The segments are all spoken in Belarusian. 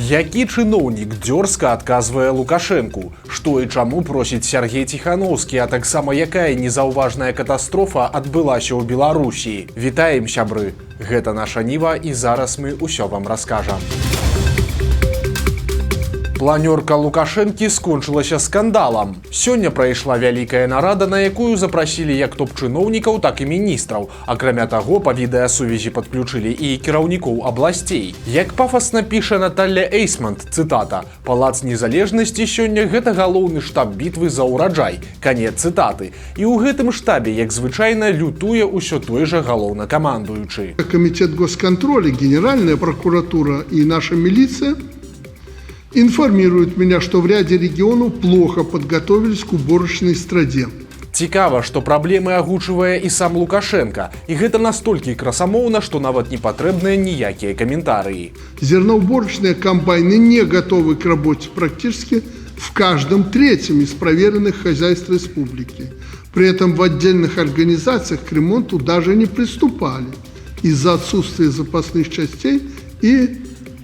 Які чыноўнік дзёрзка адказвае Лукашэнку? Што і чаму просіць Сяргей Ціханоўскі, а таксама якая незаўважная катастрофа адбылася ў Беларусі? Вітаем, сябры! Гэта «Наша Ніва», і зараз мы ўсё вам раскажам. Планёрка Лукашэнкі скончылася скандалам. Сёння прайшла вялікая нарада, на якую запрасілі як топ-чыноўнікаў, так і міністраў. Акрамя таго, па відэасувязі падключылі і кіраўнікоў абласцей. Як пафасна піша Наталля Эйсмант, цытата: «Палац незалежнасці сёння гэта галоўны штаб бітвы за ўраджай». Канец цытаты. І ў гэтым штабе, як звычайна, лютуе ўсё той жа галоўнакамандуючы. Комитет госконтроля, Генеральная прокуратура и наша милиция информируют меня, что в ряде регионов плохо подготовились к уборочной страде. Цікава, што праблемы агучвае і сам Лукашэнка. І гэта настолькі красамоўна, што нават не патрэбныя ніякія каментарыі. Зерноуборочные комбайны не готовы к работе практически в каждом третьем из проверенных хозяйств республики. При этом в отдельных организациях к ремонту даже не приступали из-за отсутствия запасных частей и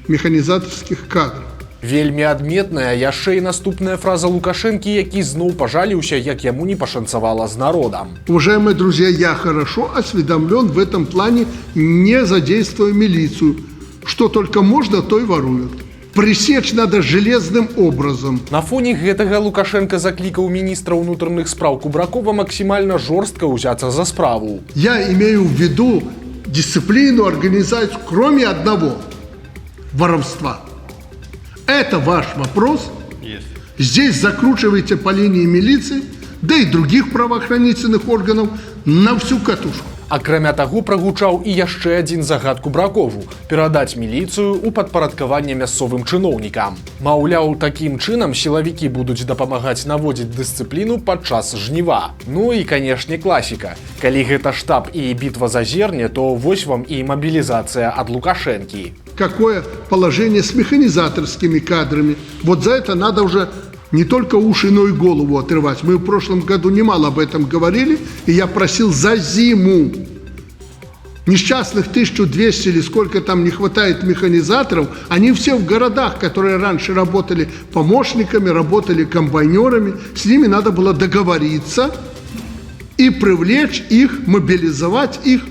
механизаторских кадров. Вельмі адметная яшчэ і наступная фраза Лукашэнкі, які зноў пажаліўся, як яму не пашанцавала з народам. Уважаемые друзья, я хорошо осведомлен в этом плане, не задействуя милицию. Что только можно, то и воруют. Пресечь надо железным образом. На фоне гэтага Лукашэнка заклікаў міністра ўнутраных спраў Кубракова максімальна жорстка ўзяцца за справу. Я имею в виду дисциплину, организацию, кроме одного – воровства. Это ваш вопрос. Есть. Здесь закручивайте по линии милиции, да и других правоохранительных органов на всю катушку. Акрамя таго, прагучаў і яшчэ адзін загад Кубракову: перадаць міліцыю ў падпарадкаванне мясцовым чыноўнікам. Маўляў, такім чынам сілавікі будуць дапамагаць наводзіць дысцыпліну падчас жніва. Ну і, канешне, класіка. Калі гэта штаб і бітва за зерне, то вось вам і мабілізацыя ад Лукашэнкі. Какое положение с механизаторскими кадрами? Вот за это надо уже не только уши, но и голову отрывать. Мы в прошлом году немало об этом говорили, и я просил за зиму. Несчастных 1200 или сколько там не хватает механизаторов, они все в городах, которые раньше работали помощниками, работали комбайнерами, с ними надо было договориться и привлечь их, мобилизовать их,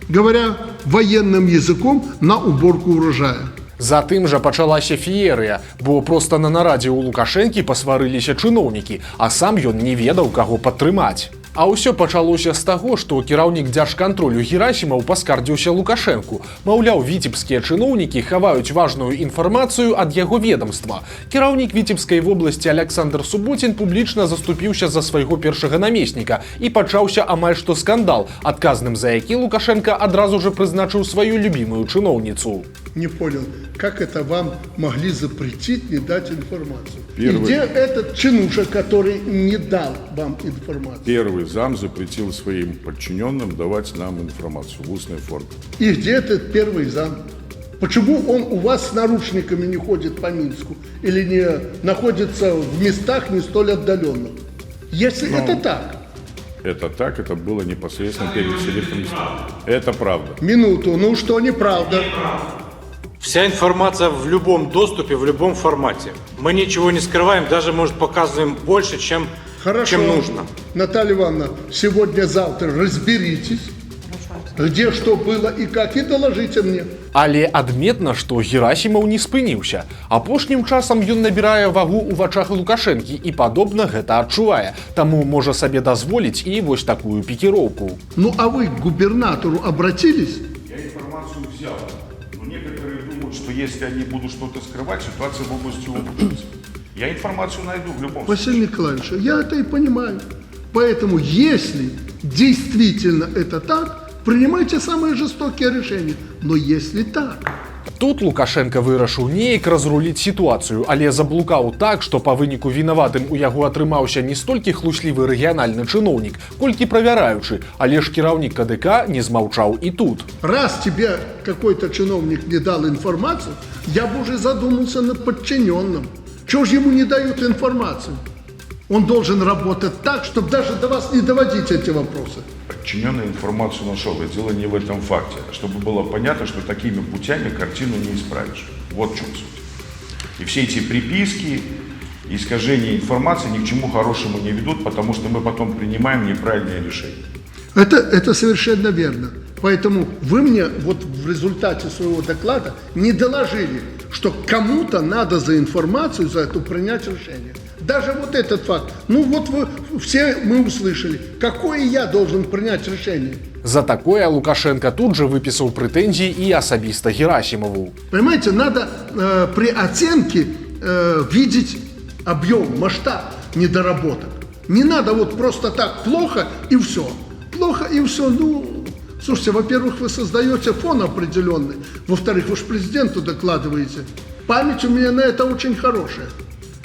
говоря военным языком, на уборку урожая. Затым жа пачалася феерыя, бо проста на нарадзе ў Лукашэнкі пасварыліся чыноўнікі, а сам ён не ведаў, каго падтрымаць. А ўсё пачалося з таго, што кіраўнік дзяржкантролю Герасімаў паскардзіўся Лукашэнку. Маўляў, віцебскія чыноўнікі хаваюць важную інфармацыю ад яго ведомства. Кіраўнік Віцебскай вобласці Аляксандр Суботін публічна заступіўся за свайго першага намесніка, і пачаўся амаль што скандал, адказным за які Лукашэнка адразу жа прызначыў сваю любімую чыноўніцу. Не понял, как это вам могли запретить не дать информацию? И где этот чинуша, который не дал вам информацию? Первый зам запретил своим подчиненным давать нам информацию в устной форме. И где этот первый зам? Почему он у вас с наручниками не ходит по Минску или не находится в местах не столь отдаленных? Если это так. Это так, это было непосредственно перед селектором. Это правда. Минуту, ну что неправда? Вся информация в любом доступе, в любом формате. Мы ничего не скрываем, даже, может, показываем больше, Хорошо. чем нужно. Наталья Ивановна, сегодня-завтра разберитесь, где что было и как, и доложите мне. Але адметна, што Герасімаў не спыніўся. Апошнім часам ён набірае вагу ў вачах Лукашэнкі і, падобна, гэта адчувае. Таму можа сабе дазволіць і вось такую пікіроўку. Ну а вы к губернатору обратились? Я информацию взял, но некоторые думают, что если они будут что-то скрывать, ситуация в области улучшится. Я информацию найду в любом случае. Василий Николаевич, я это и понимаю. Поэтому, если действительно это так, принимайте самые жестокие решения. Но если так, Тут Лукашэнка вырашыў неяк разруліць сітуацыю, але заблукаў так, што па выніку вінаватым у яго атрымаўся не столькі хлуслівы рэгіянальны чыноўнік, колькі правяраючы, але ж кіраўнік КДК не змаўчаў і тут. Раз тебе какой-то чиновник не дал информацию, я бы уже задумался над подчиненным. Чего же ему не дают информацию? Он должен работать так, чтобы даже до вас не доводить эти вопросы. Подчиненный информацию нашел. И дело не в этом факте. Чтобы было понятно, что такими путями картину не исправишь. Вот в чем суть. И все эти приписки, искажения информации ни к чему хорошему не ведут, потому что мы потом принимаем неправильные решения. Это совершенно верно. Поэтому вы мне вот в результате своего доклада не доложили, что кому-то надо за информацию, за эту принять решение. Даже вот этот факт. Ну вот вы, все мы услышали. Какое я должен принять решение? За такое Лукашэнка тут жа выпісаў прэтэнзіі і асабіста Герасімаву. Понимаете, надо при оценке видеть объем, масштаб недоработок. Не надо вот просто так: плохо и все. Плохо и все. Ну, слушайте, во-первых, вы создаете фон определенный. Во-вторых, вы же президенту докладываете. Память у меня на это очень хорошая.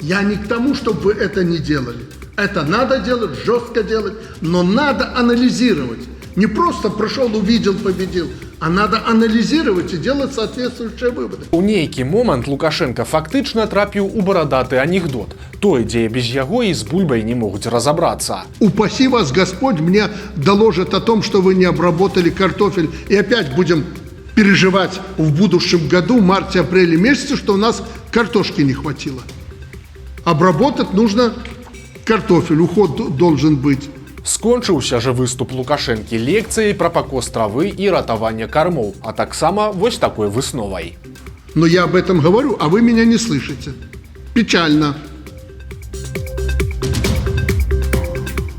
Я не к тому, чтобы вы это не делали. Это надо делать, жестко делать, но надо анализировать. Не просто пришел, увидел, победил, а надо анализировать и делать соответствующие выводы. У нейкі момант Лукашэнка фактычна трапіў у барадаты анекдот. Той, дзе без яго і з бульбай не могуць разабрацца. Упаси вас Господь, мне доложат о том, что вы не обработали картофель. И опять будем переживать в будущем году, в марте-апреле месяце, что у нас картошки не хватило. Обработать нужно картофель, уход должен быть. Скончыўся жа выступ Лукашэнкі лекцыяй пра пакос травы і ратаванне кармоў, а таксама вось такой высновай. Но я об этом говорю, а вы меня не слышите. Печально.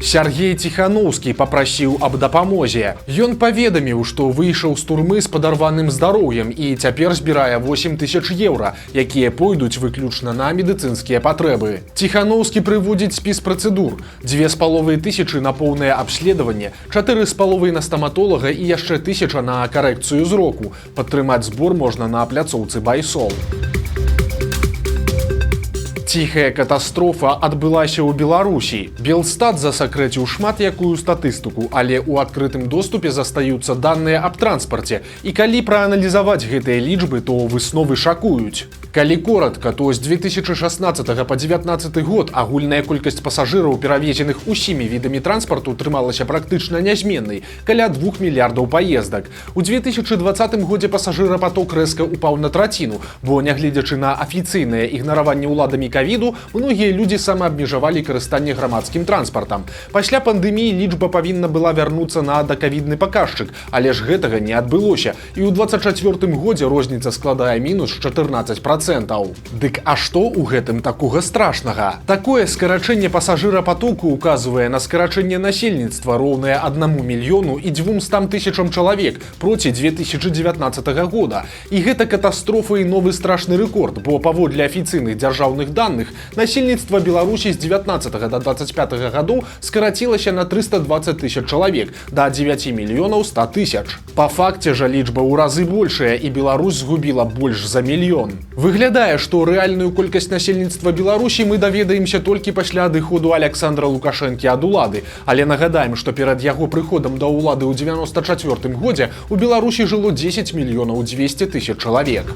Сяргей Ціханоўскі папрасіў аб дапамозе. Ён паведаміў, што выйшаў з турмы з падарваным здароўем і цяпер збірае 8 тысяч еўра, якія пойдуць выключна на медыцынскія патрэбы. Ціханоўскі прыводзіць спіс працэдур: 2500 на поўнае абследаванне, 4,5 на стаматолага і яшчэ 1000 на карэкцыю зроку. Падтрымаць збор можна на пляцоўцы Байсол. Ціхая катастрофа адбылася ў Беларусі. Белстат засакрэціў шмат якую статыстыку, але ў адкрытым доступе застаюцца даныя аб транспарце. І калі прааналізаваць гэтыя лічбы, то высновы шакуюць. Калі коратка, то з 2016 па 19 год агульная колькасць пасажыраў, перавезеных усімі відамі транспарту, трымалася практычна нязменнай, каля 2 мільярдаў паездак. У 2020 годзе пасажырапаток рэзка упаў на траціну, бо, нягледзячы на афіцыйнае ігнараванне ўладамі кавіду, многія людзі самаабмежавалі карыстанне грамадскім транспартам. Пасля пандэміі лічба павінна была вярнуцца на дакавідны паказчык, але ж гэтага не адбылося. І ў 24 годзе розніца складае мінус 14%. Дык а што ў гэтым такога страшнага? Такое скарачэнне пасажырапатоку указвае на скарачэнне насельніцтва, роўнае 1 200 000 чалавек проці 2019 года. І гэта катастрофа і новы страшны рэкорд, бо паводле афіцыйных дзяржаўных данных насельніцтва Беларусі з 19 до 25 гадоў скарацілася на 320 тысяч чалавек да 9 мільёнаў 100 тысяч. Па факце жа лічба ў разы большая, і Беларусь згубіла больш за мільён. Выглядае, што рэальную колькасць насельніцтва Беларусі мы даведаемся толькі пасля адыходу Аляксандра Лукашэнкі ад улады. Але нагадаем, што перад яго прыходам да ўлады ў 94 годзе у Беларусі жыло 10 мільёнаў 200 тысяч чалавек.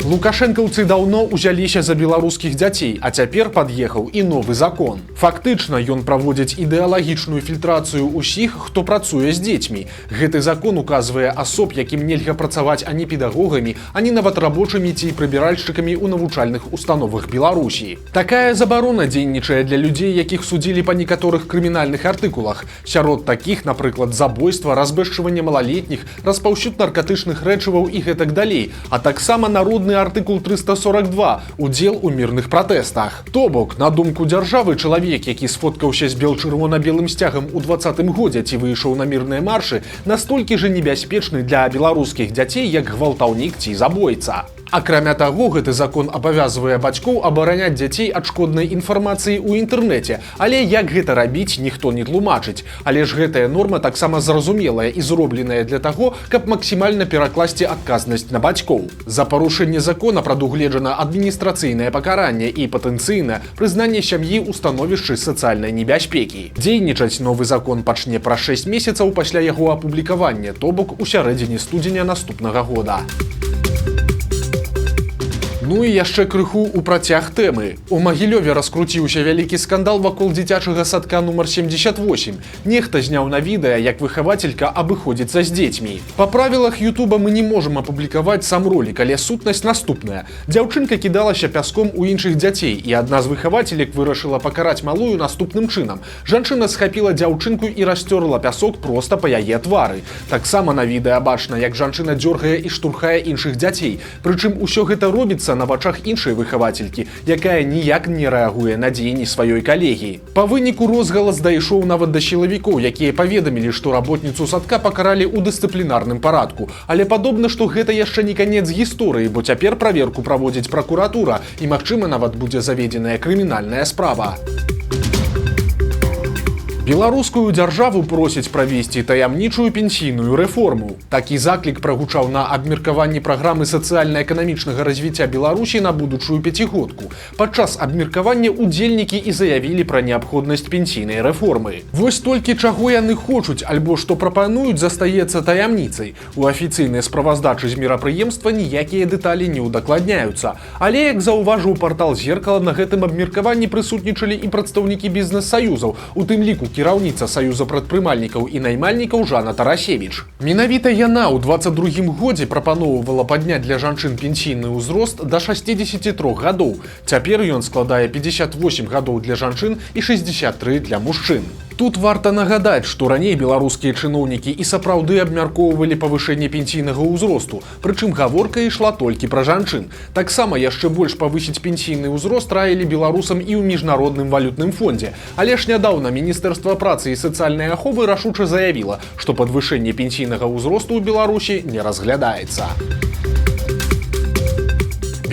Лукашэнкаўцы даўно ўзяліся за беларускіх дзяцей, а цяпер пад'ехаў і новы закон. Фактычна ён праводзіць ідэалагічную фільтрацыю ўсіх, хто працуе з дзецьмі. Гэты закон указвае асоб, якім нельга працаваць ані педагогамі, ані нават рабочымі ці прыбіральшчыкамі ў навучальных установах Беларусі. Такая забарона дзейнічае для людзей, якіх судзілі па некаторых крымінальных артыкулах. Сярод такіх, напрыклад, забойства, разбэшчванне малалетніх, распаўсюд наркатычных рэчываў і гэтак далей, а таксама народны артыкул 342, удзел у мірных пратэстах. То бок, на думку дзяржавы, чалавек, які сфоткаўся з бел-чырвона-белым сцягам у 20-м годзе ці выйшаў на мірныя маршы, настолькі жа небяспечны для беларускіх дзяцей, як гвалтаўнік ці забойца. Акрамя таго, гэты закон абавязвае бацькоў абараняць дзяцей ад шкоднай інфармацыі ў інтэрнэце. Але як гэта рабіць, ніхто не тлумачыць. Але ж гэтая норма таксама зразумелая і зробленая для таго, каб максімальна перакласці адказнасць на бацькоў. За парушэнне закона прадугледжана адміністрацыйнае пакаранне і патэнцыйна прызнанне сям'і ў становішчы сацыяльнай небяспекі. Дзейнічаць новы закон пачне праз 6 месяцаў пасля яго апублікавання, то бок у сярэдзіне студзеня наступнага года. Ну і яшчэ крыху ў працяг тэмы. У Магілёве раскруціўся вялікі скандал вакол дзіцячага садка нумар 78. Нехта зняў на відэа, як выхавацелька абыходзіцца з дзецьмі. Па правілах Ютуба мы не можам апублікаваць сам ролік, але сутнасць наступная. Дзяўчынка кідалася пяском у іншых дзяцей, і адна з выхавацелек вырашыла пакараць малую наступным чынам. Жанчына схапіла дзяўчынку і расцёрла пясок проста па яе твары. Таксама на відэа бачна, як жанчына дзёргае і штурхае іншых дзяцей. Прычым усё гэта робіцца на вачах іншай выхавацелькі, якая ніяк не рэагуе на дзеянні сваёй калегі. Па выніку розгалас дайшоў нават да сілавікоў, якія паведамілі, што работніцу садка пакаралі ў дысцыплінарным парадку. Але падобна, што гэта яшчэ не канец гісторыі, бо цяпер праверку праводзіць пракуратура і, магчыма, нават будзе заведзеная крымінальная справа. Беларускую дзяржаву просяць правесці таямнічую пенсійную рэформу. Такі заклік прагучаў на абмеркаванні праграмы сацыяльна-эканамічнага развіцця Беларусі на будучую пяцігодку. Падчас абмеркавання удзельнікі і заявілі пра неабходнасць пенсійнай рэформы. Вось толькі чаго яны хочуць альбо што прапануюць, застаецца таямніцай. У афіцыйнай справаздачы з мерапрыемства ніякія дэталі не ўдакладняюцца. Але, як заўважыў партал «Зеркала», на гэтым абмеркаванні прысутнічалі і прадстаўнікі бізнес-саюзаў, у тым ліку кіраўніца Саюза прадпрымальнікаў і наймальнікаў Жана Тарасевіч. Менавіта яна ў 22 годзе прапаноўвала падняць для жанчын пенсійны ўзрост да 63 гадоў. Цяпер ён складае 58 гадоў для жанчын і 63 для мужчын. Тут варта нагадаць, што раней беларускія чыноўнікі і сапраўды абмяркоўвалі павышэнне пенсійнага ўзросту, прычым гаворка ішла толькі пра жанчын. Таксама яшчэ больш павысіць пенсійны ўзрост раілі беларусам і ў Міжнародным валютным фондзе. Але ж нядаўна Міністэрства працы і сацыяльнай аховы рашуча заявіла, што падвышэнне пенсійнага ўзросту ў Беларусі не разглядаецца.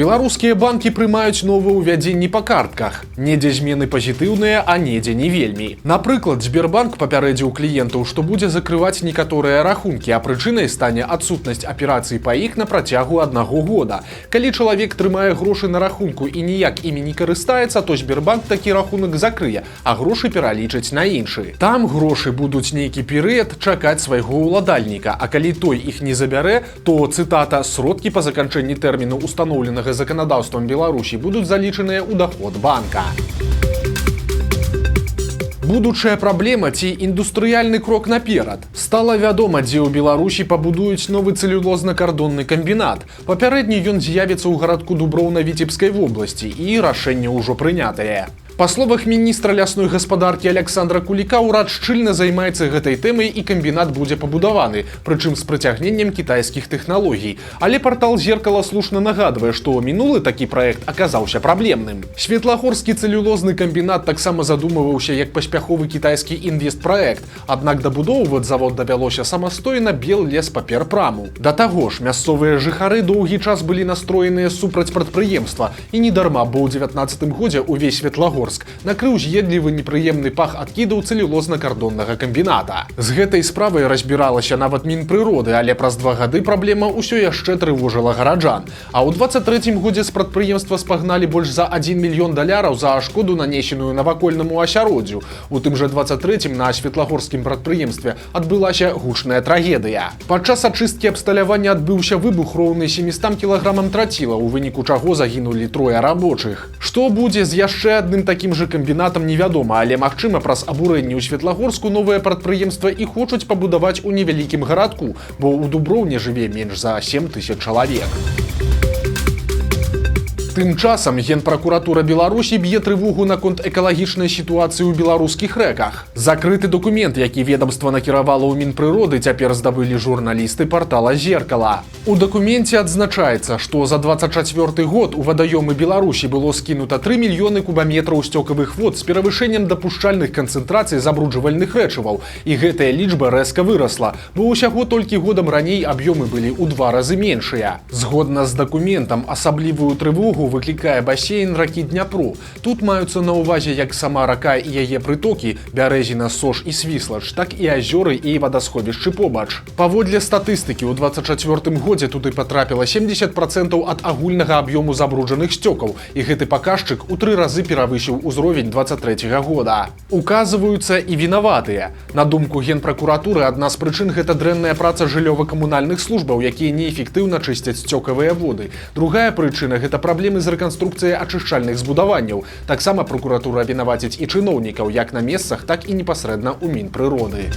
Беларускія банкі прымаюць новаўвядзенні па картках. Недзе змены пазітыўныя, а недзе не вельмі. Напрыклад, Сбербанк папярэдзіў кліентаў, што будзе закрываць некаторыя рахункі, а прычынай стане адсутнасць аперацый па іх на працягу аднаго года. Калі чалавек трымае грошы на рахунку і ніяк імі не карыстаецца, то Сбербанк такі рахунак закрые, а грошы пералічыць на іншы. Там грошы будуць нейкі перыяд чакаць свайго ўладальніка, а калі той іх не забярэ, то, цытата, «сродкі па заканчэнні тэрміну, устаноўленага заканадаўствам Беларусі, будуць залічаныя ў доход банка». Будучая праблема ці індустрыяльны крок наперад. Стала вядома, дзе ў Беларусі пабудуюць новы цэлюлозна-кардонны камбінат. Папярэдне ён з'явіцца ў гарадку Дуброўна Віцебскай вобласці, і рашэнне ўжо прынятае. Па словах міністра лясной гаспадаркі Аляксандра Куліка, ўрад шчыльна займаецца гэтай тэмай, і камбінат будзе пабудаваны, прычым з прыцягненнем кітайскіх тэхналогій. Але партал «Зеркала» слушна нагадвае, што мінулы такі праект аказаўся праблемным. Светлагорскі цэлюлозны камбінат таксама задумываўся як паспяховы кітайскі інвестпраект. Аднак дабудоўваць завод давялося самастойна Беллеспаперпраму. Да таго ж, мясцовыя жыхары доўгі час былі настроеныя супраць прадпрыемства, і не дарма, бо ў 19 годзе увесь Светлагорск накрыў з'едлівы непрыемны пах адкідаў цэлюлозна-кардоннага камбіната. З гэтай справай разбіралася нават Мінпрыроды, але праз 2 гады праблема ўсё яшчэ трывожыла гараджан. А ў 23 годзе з прадпрыемства спагналі больш за 1 мільён даляраў за шкоду, нанесеную навакольнаму асяроддзю. У тым жа 23 на светлагорскім прадпрыемстве адбылася гучная трагедыя. Падчас ачысткі абсталявання адбыўся выбух, роўны 700 кілаграмам траціла, у выніку чаго загінулі трое рабочых. Што будзе з яшчэ адным такім жа камбінатам, невядома, але, магчыма, праз абурэнні ў Светлагорску новае прадпрыемства і хочуць пабудаваць у невялікім гарадку, бо ў Дуброўне жыве менш за 7 тысяч чалавек. Тым часам Генпракуратура Беларусі б'е трывогу наконт экалагічнай сітуацыі ў беларускіх рэках. Закрыты дакумент, які ведомства накіравала ў Мінпрыроды, цяпер здабылі журналісты партала «Зеркала». У дакуменце адзначаецца, што за 24 год у вадаёмы Беларусі было скінута 3 мільёны кубаметраў сцёкавых вод з перавышэннем дапушчальных канцэнтрацый забруджвальных рэчываў. І гэтая лічба рэзка вырасла, бо ўсяго толькі годам раней аб'ёмы былі ў два разы меншыя. Згодна з дакументам, асаблівую трывогу Трывогу выклікае басейн ракі Дняпро. Тут маюцца на ўвазе як сама рака і яе прытокі, Бярэзіна, Сож і Свіслач, так і азёры і вадасховішчы побач. Паводле статыстыкі, у 24 годзе туды патрапіла 70% ад агульнага аб'ёму забруджаных сцёкаў, і гэты паказчык у тры разы перавысіў узровень 23 года. Указваюцца і вінаватыя. На думку генпракуратуры, адна з прычын — гэта дрэнная праца жыллёва-камунальных службаў, якія неэфектыўна чысцяць сцёкавыя воды. Другая прычына — гэта праблемы з рэканструкцыяй ачышчальных збудаванняў. Таксама пракуратура вінаваціць і чыноўнікаў як на месцах, так і непасрэдна ў Мінпрыроды.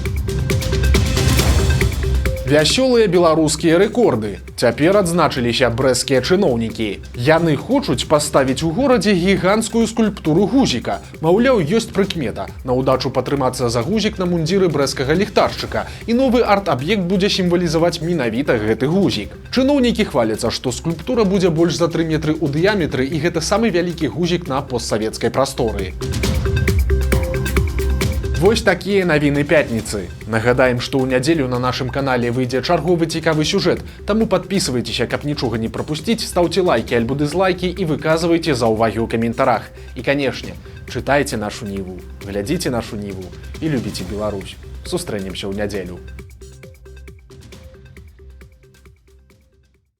Вясёлыя беларускія рэкорды. Цяпер адзначыліся брэсцкія чыноўнікі. Яны хочуць паставіць у горадзе гіганцкую скульптуру гузіка. Маўляў, ёсць прыкмета. На ўдачу патрымацца за гузік на мундзіры брэсцкага ліхтаршчыка. І новы арт-аб'ект будзе сімвалізаваць менавіта гэты гузік. Чыноўнікі хваляцца, што скульптура будзе больш за 3 метры ў дыяметры, і гэта самы вялікі гузік на постсавецкай прасторы. Вось такія навіны пятніцы. Нагадаем, што ў нядзелю на нашым канале выйдзе чарговы цікавы сюжэт. Таму падпісвайцеся, каб нічога не прапусціць, стаўце лайкі альбо дызлайкі і выказвайце заўвагі ў каментарах. І, канешне, чытайце «Нашу Ніву», глядзіце «Нашу Ніву» і любіце Беларусь. Сустрэнемся ў нядзелю.